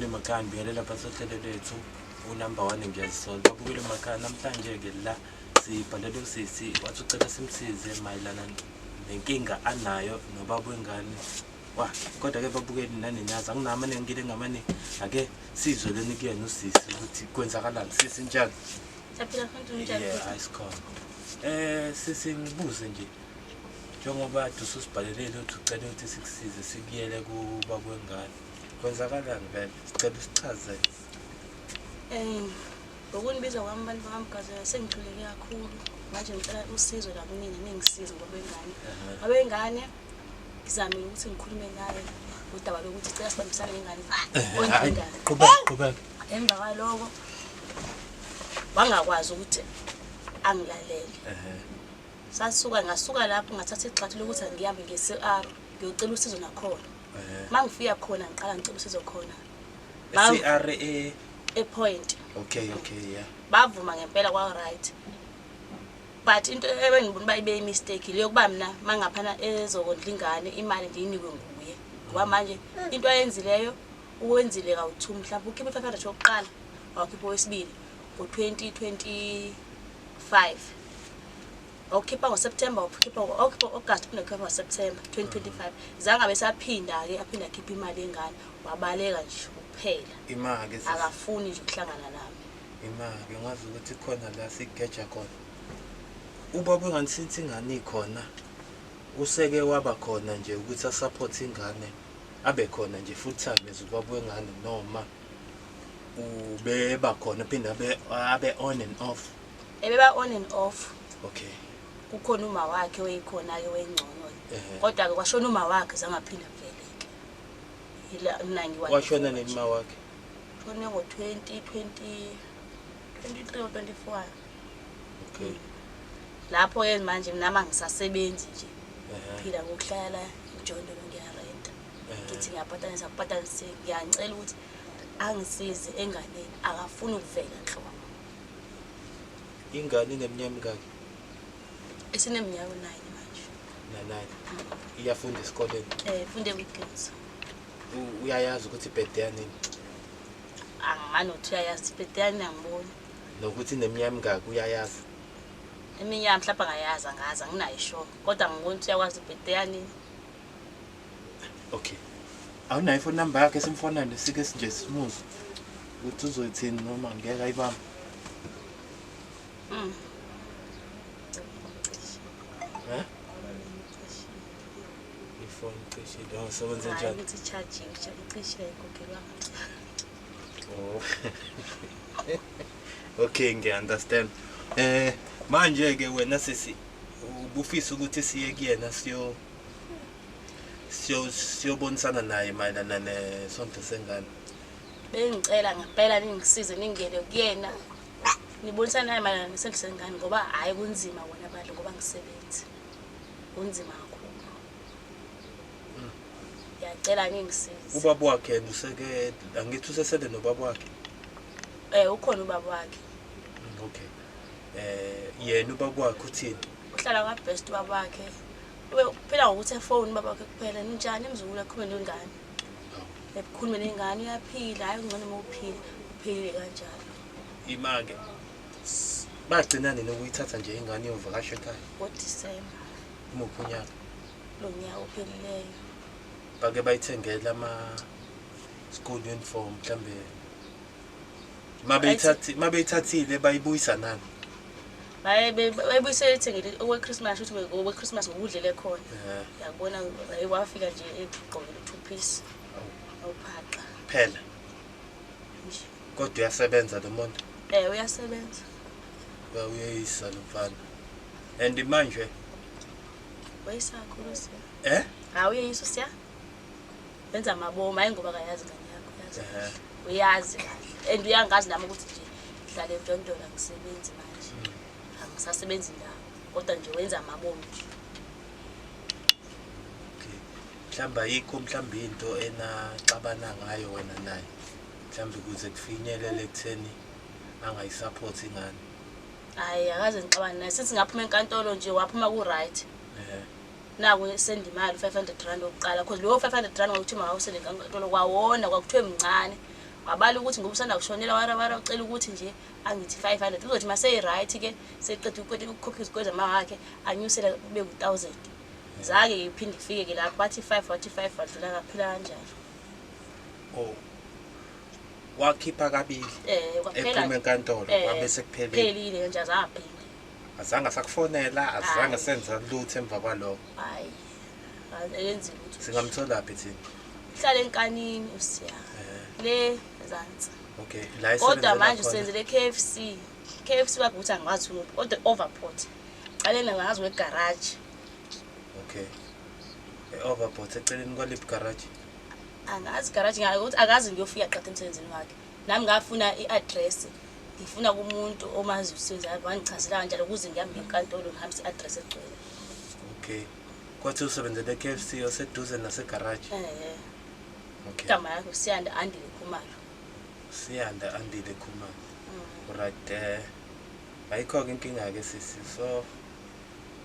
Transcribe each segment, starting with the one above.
Emakhaya, ngibingelela phansi ohlelo lethu unumber one ngiyazisola. Babukele emakhaya, namhlanje-ke la sibhalele usisi, wathi ucela simsize mayelana nenkinga anayo nobaba wengane wakhe. Kodwa-ke babukeli nani niyazi anginami anengile ngamane ake sizwe leni kuyena usisi ukuthi kwenzakalani. Sisi, njani? Siyaphila mfowethu, unjani? Yeah, Futhi? hayi sikhona. Sisi, ngibuze nje, njengoba kade ususibhalelele ukuthi ucela ukuthi sikusize sikuyele kubaba wengane, kwenzakalani vele? Sicela usichazele. Ngokunibiza kwami abantu bakaMgazela sengixhuleke kakhulu. Manje ngicela usizo la kunina ningisize ngoba wengane. Baba wengane ngizamile ukuthi ngikhulume naye udaba lokuthi cela sibambisane ngengane. Hayi, Ondla ingane. qhubeka, qhubeka. Emva kwaloko wangakwazi ukuthi angilalele. Sasuka ngasuka lapho ngathatha igxathu lokuthi ngihambe nge-CR ngiyocela usizo nakhona. Mangifika khona ngiqala ngicela usizo khona. CR e E-Point. Okay, yeah. Bavuma ngempela kwa right. But into ebengibona uba ibe mistake leyo kuba mina mangaphana ezokondla ingane imali ndiyinikwe nguye. Ngoba manje into ayenzileyo uwenzile kawu-2, mhlawumbe ukhiphe 500 wokuqala, wakhipha owesibili ngo-2025. Wakhipha ngoSeptember, wakhipha ngo-August, uphinde wakhipha ngoSeptember 2025. Zange abe saphinda-ke aphinde akhiphe imali yengane, wabaleka nje kuphela. Ima-ke sisi. Akafuni nje ukuhlangana nami. Ima-ke, ngazi ukuthi khona la sigeja khona. Ubaba wengane since ingane ikhona useke waba khona nje ukuthi asupport ingane, abe khona nje full time as ubaba wengane, noma ubeba khona phinde abe on and off? Ebeba on and off. Kukhona uma wakhe wayekhona-ke wayengcono. Kodwa-ke kwashona uma wakhe zangaphinda kuveleke. Yila mina ngiwa. Washona nini uma wakhe? Shone ngo-2020 23 or 24. Lapho-ke manje nami angisasebenzi nje. Phila ngokuhlala emjondolo, ngiyarenta. Ngithi ngiyabhatanisa kubhatanise, ngiyangicela ukuthi angisize enganeni, akafuni ukuvela nhlobo. Ingane ineminyaka emingaki? Esineminyaka u-9 manje. Na-9. Iyafunda esikoleni? Funde weekends. Uyayazi ukuthi ibirthday yanini? Angimane uthi uyayazi ibirthday yani, angiboni. Nokuthi ineminyaka emingaki uyayazi? Iminyaka mhlawumbe angayazi, angazi, anginayo sure. Kodwa ngibona ukuthi uyakwazi ibirthday yanini. Okay. Awunayo ifoni number yakhe simfonele sike nje simuzwe ukuthi uzoyithini noma ngeke ayibambe? Eh? Ifoni icishile. Oh, sebenze Hayi njani? ukuthi i-charging, icishile, ayikhokhelwanga. Oh. Okay, ngiya-understand. Manje ke wena sisi ubufisa ukuthi siye kuyena siyobonisana naye mayelana nesondlo sengane. Bengicela ngempela ningisize ningene kuyena. Nibonisane naye mayelana nesondlo sengane ngoba hayi kunzima wona bandla ngoba ngisebenzi. Kunzima kakhulu. Ngiyacela ningisize. Ubaba wakhe yena useke, angithi usesele nobaba wakhe? Ukhona ubaba wakhe. Okay. Yena ubaba wakhe uthini? Uhlala kwa Best ubaba wakhe. Ube uphila ngokuthi efone ubaba wakhe kuphela. Ninjani mzukulu, akhulume nengane. Ekhulume nengane, uyaphila, hayi ungcono uma uphila, uphilile kanjalo. Ima-ke. Bagcina nini ukuyithatha nje ingane iyovakasha ekhaya? NgoDisemba. Umuphi unyaka? Lo nyaka ophelileyo. Bake bayithengela ama school uniform mhlambe. Mabeyithathile bayibuyisa nani? Bayibuyisele ithengele okwe-Christmas, ukuthi okwe-Christmas ngokudlele khona. Uyabona, wafika nje egqokile two piece. Awuphaqa. Phela. Nje. Kodwa uyasebenza lo muntu? Uyasebenza. Uyayisa lo mfana. And manje Wayisa kakhulu siya. Eh? Hayi uyeyisa siya. Wenza amabomu, hayi ngoba akayazi ingane yakho, uyazi. Uyazi kahle. And uyangazi nami ukuthi nje ngihlala emjondolo angisebenzi manje. Angisasebenzi ndawo. Kodwa nje wenza amabomu nje. Okay. Mhlawumbe ayikho mhlawumbe into enaxabana ngayo wena naye. Mhlawumbe ukuze kufinyelele ekutheni angayisupport ingane. Hayi akaze ngixabane naye. Sithi ngaphuma enkantolo nje waphuma ku right. Naku send imali 500 rand okuqala because lo 500 rand ngokuthiwa mawusende enkantolo kwawona kwakuthiwe mncane. Wabala ukuthi ngoba usanda kushonela wara ucela ukuthi nje angithi 500 uzothi mase right ke seqeda ukukhokha izikweletu zamakhe anyusela kube ku1000. Zake iphinde ifike ke lapho bathi 5 wathi 5 wadlula kaphila kanjalo. Oh. Wakhipha kabili. Kwaphela. Ephuma enkantolo kwabe sekuphelile. Phelile nje azaphinda. Azange sakufonela, azange senza lutho emva kwalokho. Hayi. Ayenzi lutho. Singamthola phi thina? Hlala enkanini usiya. Le ezansi. Okay, la kodwa manje usenzele KFC. KFC wakuthi angazi ukuthi kodwa overport. Qalena ngazi we garage. Okay. E-overport eceleni kwaliphi garage? Angazi garage ngayo ukuthi akazi ngiyofika qeda emsebenzini wakhe. Nami ngafuna i-address. Ngifuna kumuntu omazi usebenza wangichazela kanjalo ukuze ngihambe enkantolo ngihambise i-address egcwele. Okay. Kwathi usebenzele KFC oseduze nase garage. Okay. Igama lakhe uSiyanda Andile Khumalo. Siyanda Andile Khumalo. Right. Ayikho ke inkinga ke sisi. So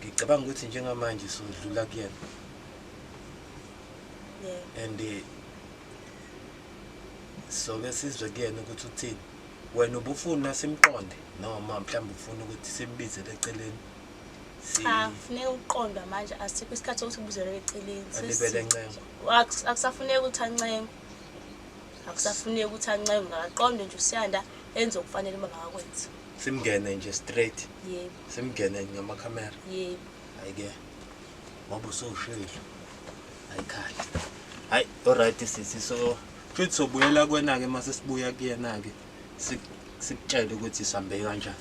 ngicabanga ukuthi njengamanje sodlula kuyena. Yeah. And so ke sizwe kuyena ukuthi uthini. Wena ubufuna simqonde noma mhlawumbe ufuna ukuthi simbizele eceleni? Cha, kufuneka ukuqonda manje asikho isikhathi sokuthi ubuzele eceleni. Alibele ncengo. Akusafuneki ukuthi ancengwe. Akusafuneki ukuthi ancengwe, akaqonde nje uSiyanda enze okufanele uma ngakwenza. Simngene nje straight. Yebo. Simngene ngamakhamera. Yebo. Hayi ke. Ngoba usowushilo. Ayikhali. Hayi, alright sisi, so futhi sobuyela kuwena ke mase sibuya kuyena ke. Sikutshele ukuthi sihambe kanjani.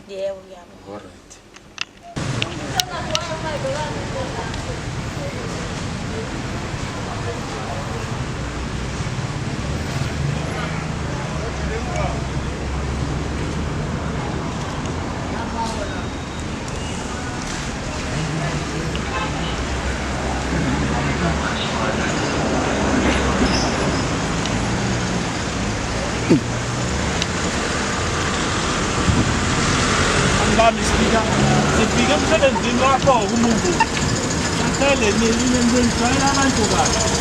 Yebo, ngiyabonga. Alright. Sifika emsebenzini wakho umuntu. Ngicela ningijwayela abantu kahle.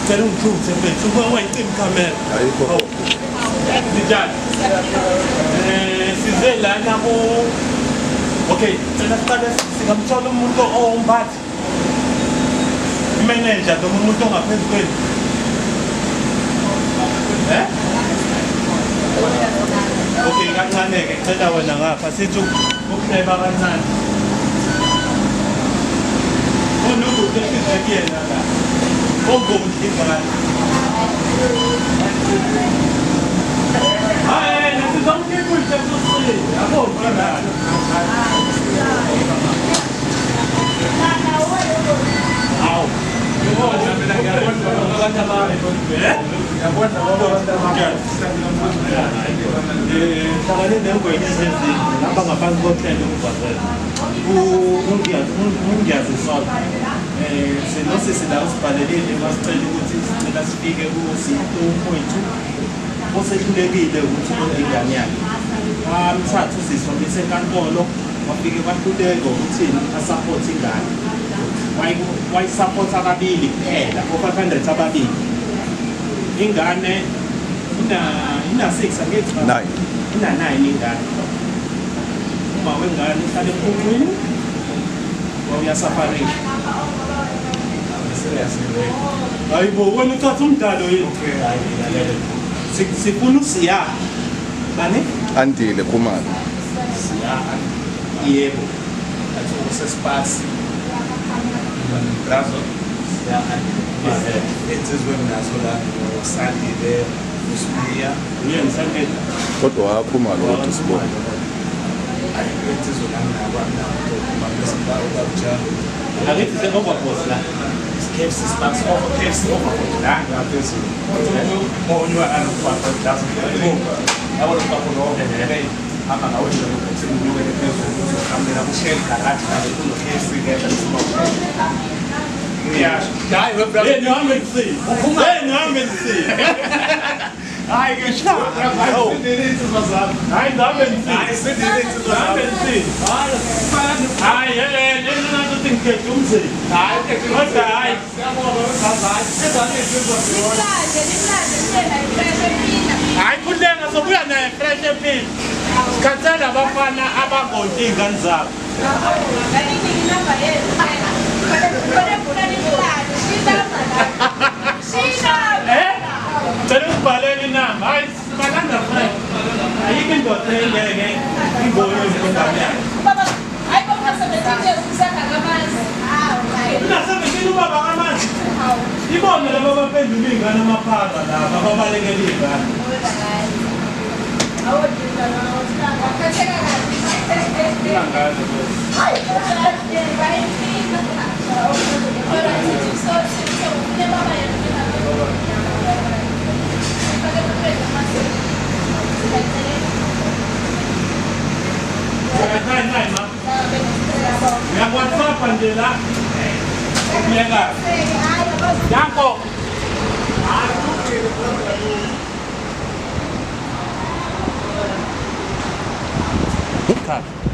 Cela ungithuthe mfethu wayicima ikhamera. Ayikho. Njani? Size lana ku Okay, cela siqale singamthola umuntu owumphathi. Imanager noma umuntu ongaphezu kwenu. Okay, kancane ke cela wena ngapha sithi ukuhleba kancane. Khona ukuthi esize kuyena la. Sinosisi la usibhalelile masicela ukuthi sicela sifike ku-2.2 osehlulekile ukuthi ingane yakhe. Wamthatha usisi wamisa enkantolo wafike kwahluleka ukuthi asupport ingane. Wayisupport kabili kuphela, o-500 ababili. Ingane ina 6 angithi 9. Ina 9 ingane. Uma wengane ihlale emkhukhwini wawuyasafarisha. Hayibo wena uthatha umdlalo yini? Okay, hayi lalela. Sifuna uSiya. Bani? Andile Khumalo. Siya. Yebo. Athi usesipasi. Brazo. Siya Andile. Insizwe naso la uSandile uSiya. Uyena Sandile. Kodwa wakhumalo kodwa sibona. Hayi insizwe nami nakwami nawo. Mama ubabja. Akithi se-overboss la. KFC Sparks over KFC over 49 ngaphezulu. Monywa alomgwaqo yabo lo mgwaqo lo hamba ngawo nje ukuthi unyukele phezulu uzohambela ku-Shell garage ngale kuno-KFC ngehla nesibongo. Ngiyasho. Hayi we brother. Hey, nihambe nisile. Hey, nihambe nisile. Hayi ke sindile insizwa zami. Hayi, nihambe nisile. Hayi sindile insizwa Nihambe zami. nisile. Hayi, hey, lena nto ukuthi ngikhethe umzimba. Hayi ke Kodwa hayi. Siyabonga wezazane. Ezami insizwa ziyona. Hayi, khululeka sobuya naye fresh empini. Sikhathele abafana abangondli iy'ngane zabo. Eh? Cela ukubhalela inamba. Hayi, sibalanda fresh. Ayikho indoda engeke ingoni ingane yakhe. Unasebenzile ubaba kamanzi. Ibona laba abaphendula iy'ngane amaphaka laba ababalekela iy'ngane. Ingane bo. Nine nine ma. Uya-WhatsApp nje la. Ukuleka. Danko.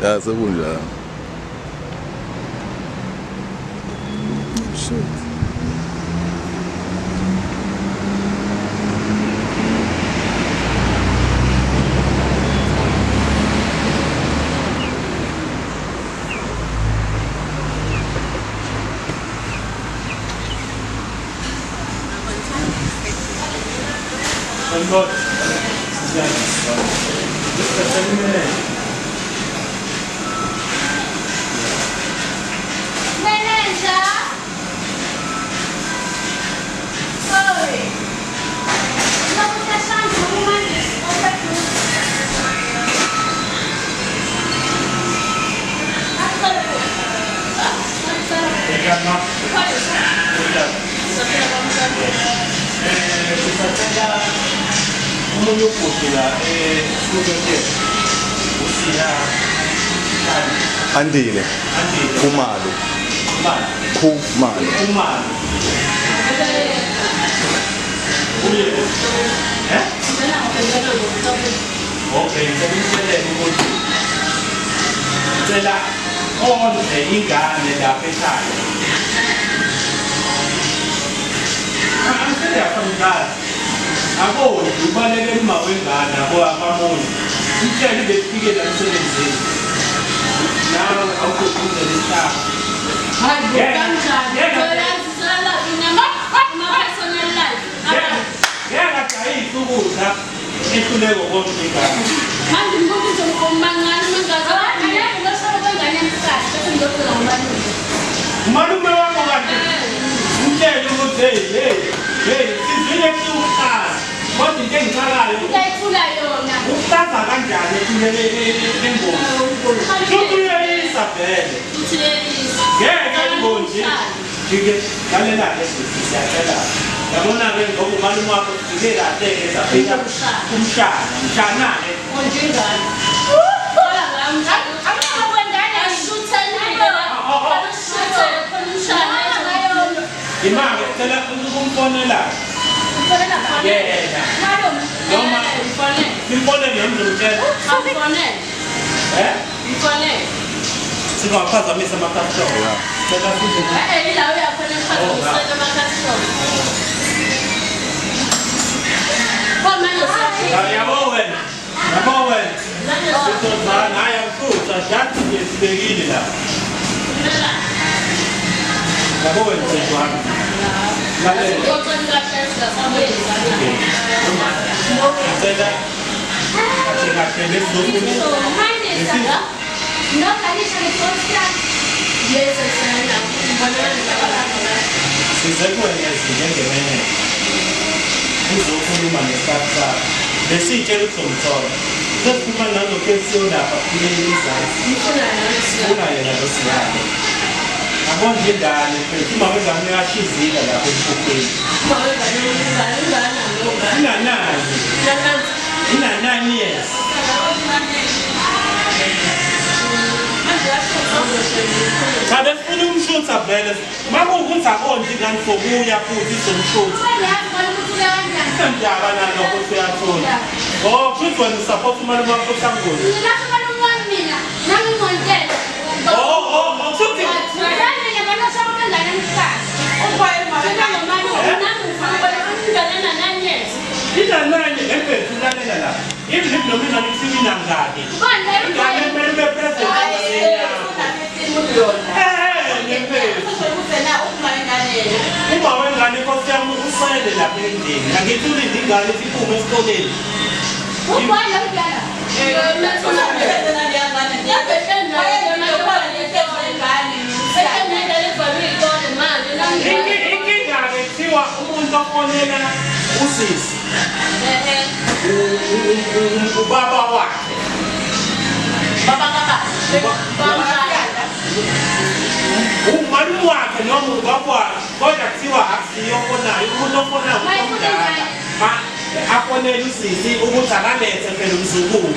Ya sekunjalo. Shit. Sanibona. Siyabonga. Manager. Sorry. Sisacela omunye ubhuti la esibukeke uSiya Andile Andile Khumalo. Khumalo. Khumalo. Khumalo. Uye. Eh? Okay, ngicela ukuthi ngicela ondle ingane lapha ekhaya. Angicela yasamdala. Akondli ubalekela uma wengane abo abamongi. Umtshele befike la emsebenzini. Nawe awukhulumele isihlahla. Hayi bo kanjani? Thola ama-personal life. Ngeke adayise ukudla ehluleke ukondla ingane. Manje ngibuza umncane mangaze angeke ngosholo kwengane yami bese ngizogcina ngomalume. Umalume wakho kanti umtshele ukuthi hey hey hey sizwile kuhlaza kodwa into engixakayo Uyayithula yona. ukuhlaza kanjani ethulele engozi. Futhi uyeyisa vele. Uthulelisa. Ngeke ingonji. Jike lalela-ke sisi siyacela. Yabona-ke ngoba umalume wakho ufike kahle-ke safika umshana. Mshana-ke. Onjengane. Thola ngami. Ashuthele khona umshana. Imake cela ukumfonela. Yena. Noma simfonele noma uzomtshela. Eh? Singawaphazamisa ama-customer. Yeah. Cela size. Yabo wena. Yabo wena. Sizozana hayi angifutha jathi nje sibekile la. Yabo wena sezwana. Lalela. Cela kahle kahle lesizofuna. Size kuwena njengemenenja. Uzokhuluma nestaff sakho. Besitshela ukuthi uzomthola. Sesikhuluma nano-KFC olapha kule izansi. Ufuna yena lo Siyalo. Akondla ingane mfethu, uma wengane uyashizila lapho emkhukhwini. Ina-9. Ina-9 years. Cha besifuna ukumshutha vele. Makuwukuthi akondli ingane sobuya futhi izomshutha. Isendaba nalokho ukuthi uyathola. Oh, kushuthi wena usupport umalume wakho osangoni. Oh, kushuthi ina-9 emfethu ulalela la. Even if noma ingane kuthiwa inangaki. Ingane kumele ube present. Uma wengane inkosi yami usele lapha endlini. Angithi ulinde ingane ithi iphume esikoleni. Inkinga-ke kuthiwa umuntu ofonela usisi ubaba wakhe. Umalume wakhe noma ubaba wakhe, kodwa kuthiwa akusiyo ofonayo, umuntu ofonayo umuntu omdala. Afonele usisi ukuthi akalethe phela umzukulu.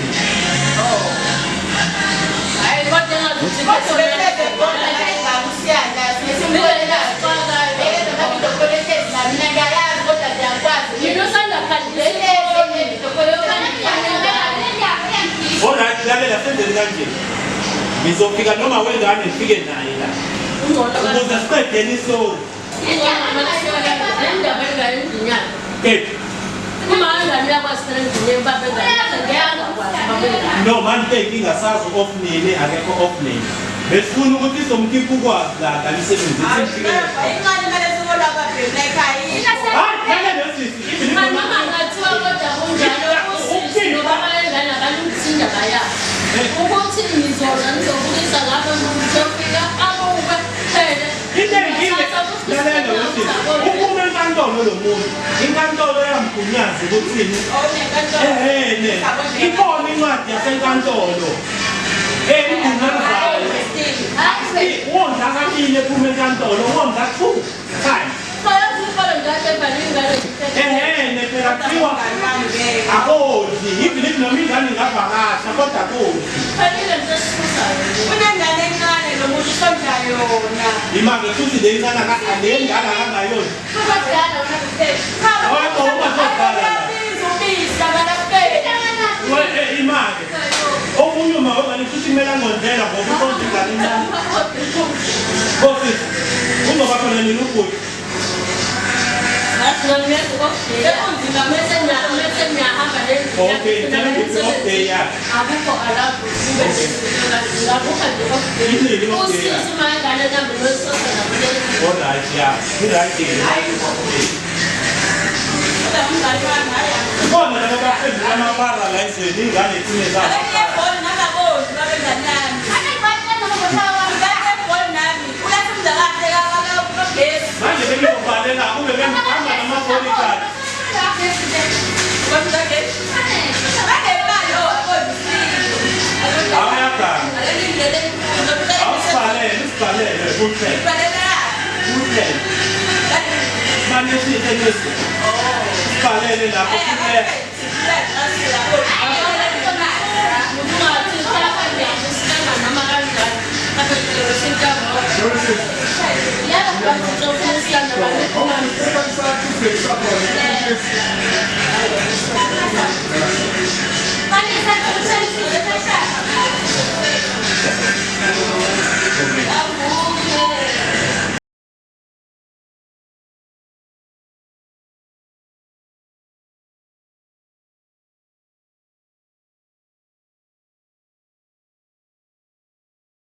Alright, lalela senzeni kanje. Ngizofika noma wengane ngifike naye la. Ukuze siqedeni isori. No man, inkinga sazi off nini, akekho off nini. Besifuna ukuthi izomkhipha ukwazi la kalisebenzi. Hayi, lalela sisi, even if ukuthi ngizoza ngizobukisa ngapha ngizofika abuke phele. Into engile lalela sisi, uphume enkantolo lo muntu. Inkantolo yamgunyaza ukuthini? Ehene. Ikhona incwadi yasenkantolo. Egunyazayo. Wondla kabili ephuma enkantolo, wondla 2 times. Ehene phela kuthiwa akondli, even if noma ingane ingavakasha kodwa akondli. Unengane encane lo muntu usondla yona. Ima-ke futhi le ingane le ngane akangayondli. Ima-ke. Omunye uma wengane futhi kumele angondlela ngoba usondla ingane encane. Bosisi, uzoba khona nini ubhuti? Okay, ngicela ngithi off day yakhe. Akukho allowed usisi uma ingane nami nososa Alright, yeah. I-right ke. Khona laba baphendula amapara la ezweni ingane ithine zabo. Manje bengiyobhalela kube bengihamba nama-bodyguard. Awuyaganga. Awusibhalele, usibhalele kuhle. Kuhle. Manje sisi. Sibhalele lapho kuhle.